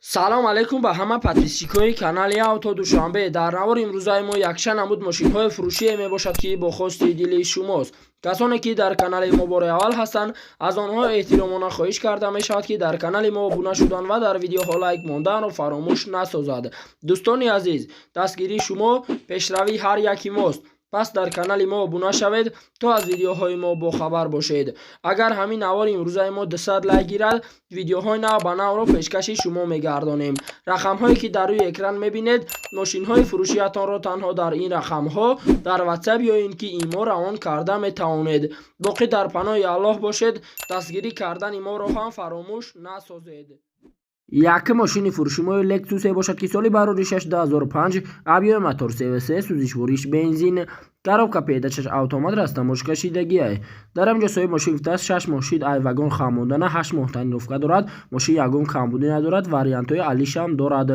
Салом алейкум ба ҳама подписчикои канали Авто Душанбе. Дар навори имрӯзаи мо якчанд намуд мошинҳои фурӯшие мебошад, ки бо хости дили шумост. Касоне ки дар канали мо бори аввал ҳастанд, аз онҳо эҳтиромона хоҳиш карда мешавад, ки дар канали мо обуна шудан ва дар видеоҳо лайк монданро фаромӯш насозад. Дӯстони азиз, дастгирии шумо пешравии ҳар яки мост. Пас дар канали мо обуна шавед, то аз видеоҳои мо бохабар бошед. Агар ҳамин навори имрӯзаи мо 200 лайк гирад, видеоҳои нав ба навро пешкаши шумо мегардонем. Рақамҳое ки дар рӯи экран мебинед, мошинҳои фурӯшиятонро танҳо дар ин рақамҳо дар WhatsApp ё ин ки имо равон карда метавонед. Боқӣ дар паноҳи Аллоҳ бошед, дастгирӣ кардани моро ҳам фаромӯш насозед. Якум мошини фурӯшимои Лексусе бошад, ки соли бароришаш 2005, объёми мотор 3,3, сӯзишвориш бензин, коробка передачаш автомат, растаможка шидагиай. Дар ҳамин ҷо соҳиби мошин гуфтааст, 6 моҳ шид ай вагон хамондана, 8 моҳ тонировка дорад. Мошин ягон камбудӣ надорад, вариантҳои алишам дорад.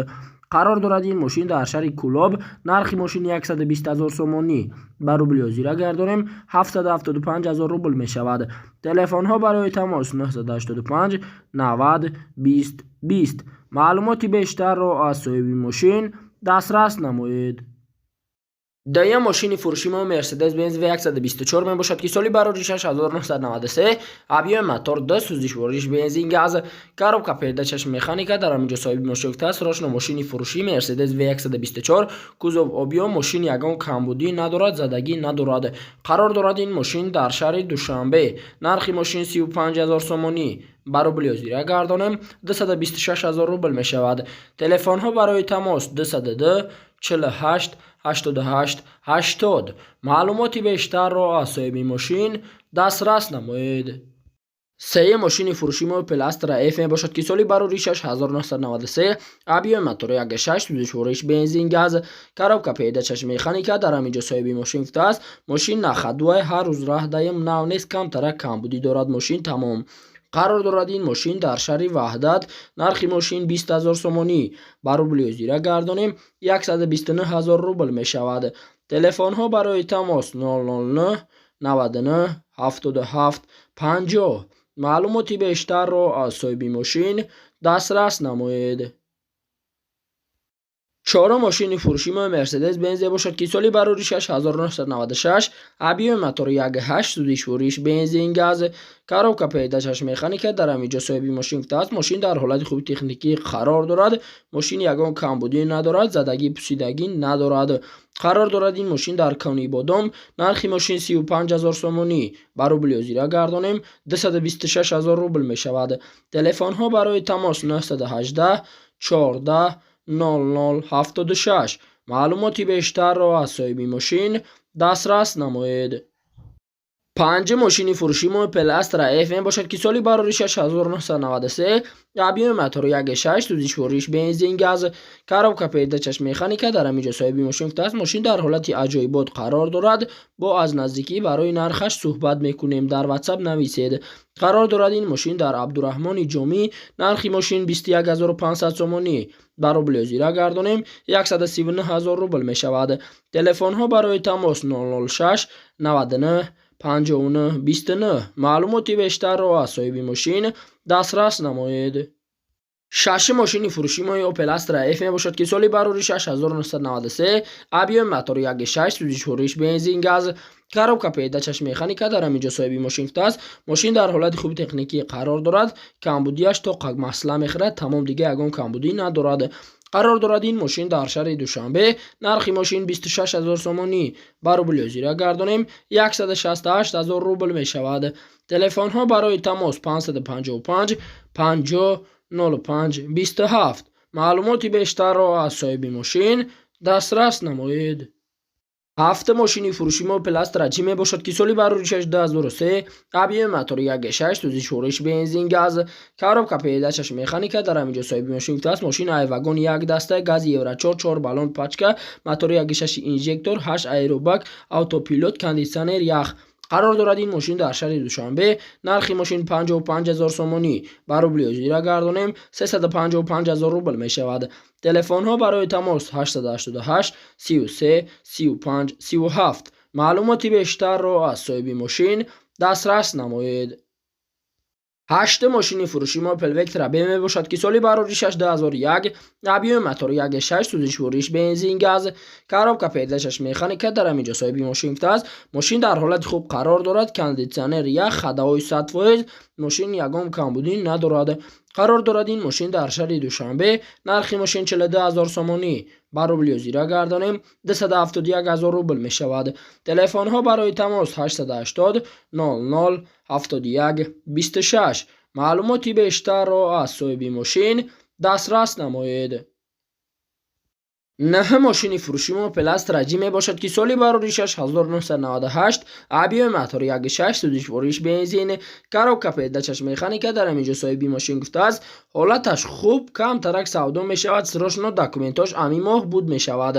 Қарор дорад ин мошин дар шаҳри Кӯлоб. Нархи мошин 120 ҳазор сомонӣ, ба рубли ҳозира гардонем, 775 ҳазор рубл мешавад. Телефонҳо барои тамос 985 90 20 20. Маълумоти бештарро аз соҳиби мошин дастрас намоед. Дуюм мошини фурӯши мо Мерседес Бенз В124 мебошад, ки соли бароришаш 1993, объёми мотор 2, сӯзишвориш бензин, газ, коробка передачаш механика. Дар ҳамин ҷо соҳиби мошин гуфтааст, срочно мошини фурӯшӣ Мерседес В124, кузов объём, мошин ягон камбудӣ надорад, задагӣ надорад. Қарор дорад ин мошин дар шаҳри Душанбе. Нархи мошин 35 ҳазор сомонӣ, ба рубли ҳозира гардонем, 226 ҳазор рубл мешавад. Телефонҳо барои тамос 202 48 88 80. Маълумоти бештарро аз соҳиби мошин дастрас намоед. Сеюм мошини фурӯши мо Opel Astra F мебошад, ки соли бароришаш 1993, объёми мотори 1.6, сӯзишвориш бензин, газ, коробка передачаш механика. Дар ҳамин ҷо соҳиби мошин гуфтааст, мошин на ходу ай, ҳар рӯз раҳ даем, нав нест, камтарак камбудӣ дорад мошин, тамом. Қарор дорад ин мошин дар шаҳри Ваҳдат. Нархи мошин 20 ҳазор сомонӣ, ба рубли ҳозира гардонем, 129 ҳазор рубл мешавад. Телефонҳо барои тамос 009 99 77 50. Маълумоти бештарро аз соҳиби мошин дастрас намоед. Чорум мошини фурӯши мо Мерседес Бензе бошад, ки соли бароришаш 1996, объёми мотори 1.8, сӯзишвориш бензин, газ, коробка передачаш механика. Дар ҳамин ҷо соҳиби мошин гуфтааст, мошин дар ҳолати хуби техникӣ қарор дорад, мошин ягон камбудӣ надорад, задагӣ, пусидагӣ надорад. Қарор дорад ин мошин дар Конибодом. Нархи мошин 35 ҳазор сомонӣ, ба рубли ҳозира гардонем, 226 ҳазор рубл мешавад. Телефонҳо барои тамос 918 14 00 76. Маълумоти бештарро аз соҳиби мошин дастрас намоед. Панҷум мошини фурӯши мо Opel Astra F мебошад, ки соли бароришаш 1993, объёми мотори 1.6, сӯзишвориш бензин, газ, коробка передачаш механика. Дар ҳамин ҷо соҳиби мошин гуфтааст, мошин дар ҳолати аҷоибот қарор дорад, бо аз наздикӣ барои нархаш суҳбат мекунем, дар WhatsApp нависед. Қарор дорад ин мошин дар Абдураҳмони Ҷомӣ. Нархи мошин 21 500 сомонӣ, ба рубли ҳозира гардонем, 139 ҳазор рубл мешавад. Телефонҳо барои тамос 006 99 59 29. Маълумоти бештарро аз соҳиби мошин дастрас намоед. Шашум мошини фурӯши мои Opel Astra F мебошад, ки соли бароришаш 1993, объёми мотори 1.6, сӯзишвориш бензин, газ, коробка передачаш механика. Дар ҳамин ҷо соҳиби мошин гуфтааст, мошин дар ҳолати хуби техникӣ қарор дорад, камбудиаш то масла мехӯрад, тамом, дига ягон камбудӣ надорад. Қарор дорад ин мошин дар шаҳри Душанбе. Нархи мошин 26 ҳазор сомонӣ, ба рубли ҳозира гардонем, 168 ҳазор рубл мешавад. Телефонҳо барои тамос 555 50 05 27. Маълумоти бештарро аз соҳиби мошин дастрас намоед. Ҳафтум мошини фурӯши мо Opel Astra J мебошад, ки соли бароришаш 2003, объёми мотори 1.6, сӯзишвориш бензин, газ, коробка передачаш механика. Дар ҳамин ҷо соҳиби мошин гуфтааст, мошин ай вагон як даста, гази Евро 4, 4 баллон пачка, мотори 1.6 инжектор, 8 аэробак, автопилот, кондитсионер, ях. Қарор дорад ин мошин дар шаҳри Душанбе. Нархи мошин 55 ҳазор сомонӣ, ба рубли ҳозира гардонем, 355 ҳазор рубл мешавад. Телефонҳо барои тамос 888 33 35 37. Маълумоти бештарро аз соҳиби мошин дастрас намоед. Ҳашти мошини фурӯши мо Опел Вектра Б мебошад, ки соли бароришаш 2001, объёми мотор 1,6, сӯзишвориш бензин газ, коробка передачаш механика. Дар ҳамин ҷо соҳиби мошин гуфтааст, мошин дар ҳолати хуб қарор дорад, кондитсионер ях, ходовой 100%, мошин ягон камбудӣ надорад. Қарор дорад ин мошин дар шаҳри Душанбе. Нархи мошин 42 ҳазор сомонӣ, ба рубли ҳозира гардонем, 271 ҳазор рубл мешавад. Телефонҳо барои тамос 880 00 71 26. Маълумоти бештарро аз соҳиби мошин дастрас намоед. Наҳ мошини фурӯши мо Опел Астра Ҷи мебошад, ки соли бароришаш 1998, объёми мотор 1,6, сӯзишвориш бензин, коробка передачаш механика. Дар ҳамин ҷо соҳиби мошин гуфтааст, ҳолаташ хуб, камтарак савдо мешавад, срочно документош ҳамин моҳ буд мешавад.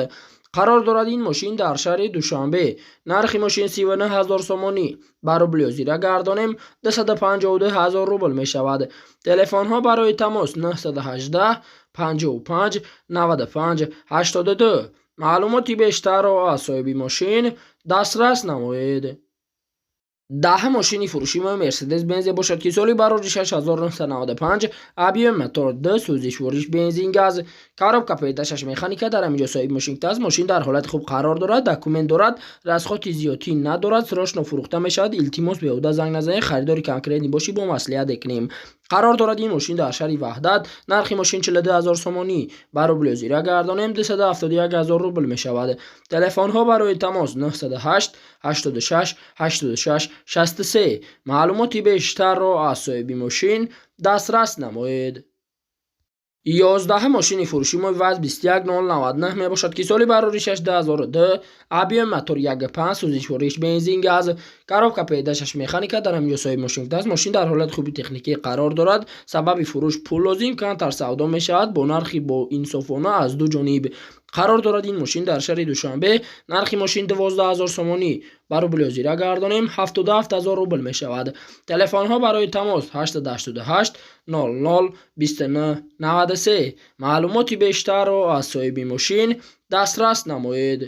Қарор дорад ин мошин дар шаҳри Душанбе. Нархи мошин 39 ҳазор сомонӣ, ба рубли ҳозира гардонем, 252 ҳазор рубл мешавад. Телефонҳо барои тамос 918 55 95 82. Маълумоти бештарро аз соҳиби мошин дастрас намоед. 10 мошини фурӯши мо Мерседес Бензе бошад, ки соли бароришаш 1995, объёми мотор д, сӯзишвориш бензин газ, коробка передачаш механика. Дар ҳамин ҷо соҳиби мошин гуфтааст, мошин дар ҳолати хуб қарор дорад, документ дорад, расходи зиёдтӣ надорад, срочно фурӯхта мешавад. Илтимос, беҳуда занг назанед, харидори конкретный бошӣ, бо маслиҳат мекунем. Қарор дорад ин мошин дар шаҳри Ваҳдат. Нархи мошин 42 ҳазор сомонӣ, ба рубли ҳозира гардонем, 271 ҳазор рубл мешавад. Телефонҳо барои тамос 908 86 86 63. Маълумоти бештарро аз соҳиби мошин дастрас намоед. 11 мошини фурӯши мо ВАЗ 21099 мебошад, ки соли бароришаш 2002, объёми мотор 1,5, сӯзишвориш бензин газ, коробка передачаш механика. Дар ҳамин ҷо соҳиби мошин гуфтааст, мошин дар ҳолати хуби техникӣ қарор дорад, сабаби фурӯш пул лозим, камтар савдо мешавад бо нархи боинсофона аз ду ҷониб. Қарор дорад ин мошин дар шаҳри Душанбе. Нархи мошин 12 ҳазор сомонӣ, ба рубли ҳозира гардонем, 77 ҳазор рубл мешавад. Телефонҳо барои тамос 888 00 29 93. Маълумоти бештарро аз соҳиби мошин дастрас намоед.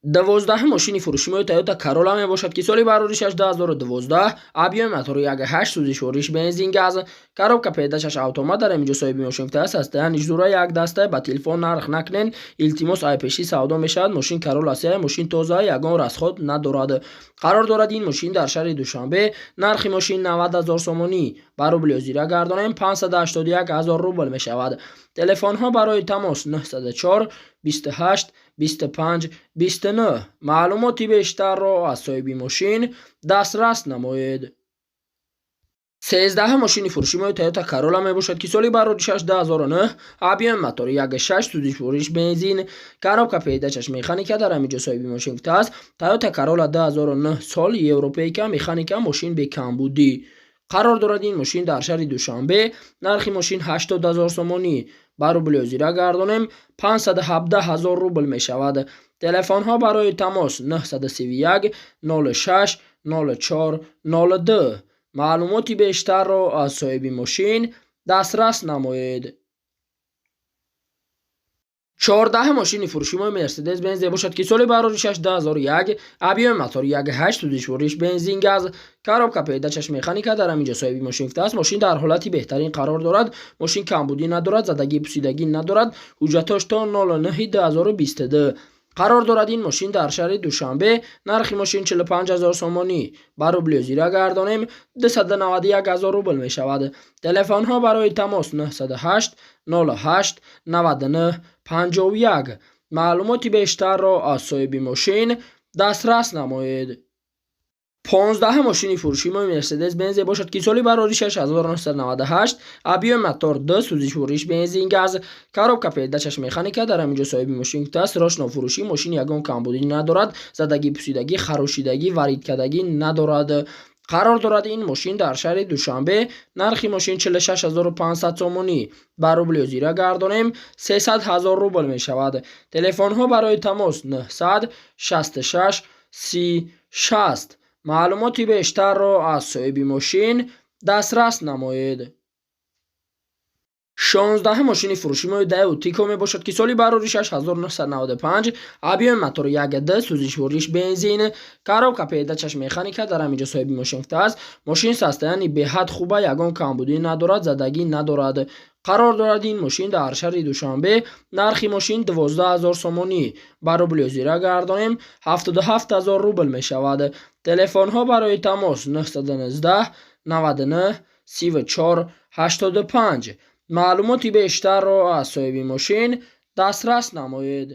12 мошини фурӯши мо Тойота Карола мебошад, ки соли бароришаш 2012, объёми мотори 1,8, сӯзишвориш бензин газ, коробка передачаш автомат. Дар ҳамин ҷо соҳиби мошин гуфтааст, ҳастаян иждура як даста, ба телефон нарх накунен, илтимос, айпешӣ савдо мешавад. Мошин Карола се, мошин тоза, ягон расход надорад. Қарор дорад ин мошин дар шаҳри Душанбе. Нархи мошин 90 ҳазор сомонӣ, ба рубли ҳозира гардонем, 581 ҳазор рубл мешавад. Телефонҳо барои тамос 904 28 25 29. Маълумоти бештарро аз соҳиби мошин дастрас намоед. 13 мошини фурӯши мо Тойота Карола мебошад, ки соли бароришаш 2009, объёми мотори 1,6, сӯзишвориш бензин, коробка передачаш механика. Дар ҳамин ҷо соҳиби мошин гуфтааст, Тойота Карола 2009 сол, европейка, механика, мошин бекамбудӣ. Қарор дорад ин мошин дар шаҳри Душанбе. Нархи мошин 80 ҳазор сомонӣ, ба рубли ҳозира гардонем, 517 ҳазор рубл мешавад. Телефонҳо барои тамос 931 06 04 02. Маълумоти бештарро аз соҳиби мошин дастрас намоед. 14 мошини фурӯши мо Мерседес Бензе бошад, ки соли бароришаш 2001, объёми мотор 1,8, сӯзишвориш бензин газ, коробка передачаш механика. Дар ҳамин ҷо соҳиби мошин гуфтааст, мошин дар ҳолати беҳтарин қарор дорад, мошин камбудӣ надорад, задагӣ пусидагӣ надорад, ҳуҷҷатош то 09 2022. Қарор дорад ин мошин дар шаҳри Душанбе. Нархи мошин 45 ҳазор сомонӣ, ба рубли ҳозира гардонем, 291 ҳазор рубл мешавад. Телефонҳо барои тамос 908 08 99 51. Маълумоти бештарро аз соҳиби мошин дастрас намоед. 15 мошини фурӯши мо Мерседес Бензе бошад, ки соли бароришаш 1998, объёми мотор д, сӯзишвориш бензин газ, коробка передачаш механика. Дар ҳамин ҷо соҳиби мошин гуфтааст, срочно фурӯшӣ, мошин ягон камбудӣ надорад, задагӣ пусидагӣ, харошидагӣ, варидкардагӣ надорад. Қарор дорад ин мошин дар шаҳри Душанбе. Нархи мошин 46 500 сомонӣ, ба рубли ҳозира гардонем, 300 ҳазор рубл мешавад. Телефонҳо барои тамос 900 66 30 60. Маълумоти бештарро аз соҳиби мошин дастрас намоед. 16-ум мошини фурӯши мо Даеу Тико мебошад, ки соли бароришаш 1995, объёми мотори 1,2, сӯзишвориш бензин, коробка передачаш механика. Дар ҳамин ҷо соҳиби мошин гуфтааст, мошин состояние беҳад хуба, ягон камбудӣ надорад, задагӣ надорад. Қарор дорад ин мошин дар шаҳри Душанбе. Нархи мошин 12 000 сомонӣ, ба рубли ҳозира гардонем, 77 000 рубл мешавад. Телефонҳо барои тамос 919 99 34 85. Маълумоти бештарро аз соҳиби мошин дастрас намоед.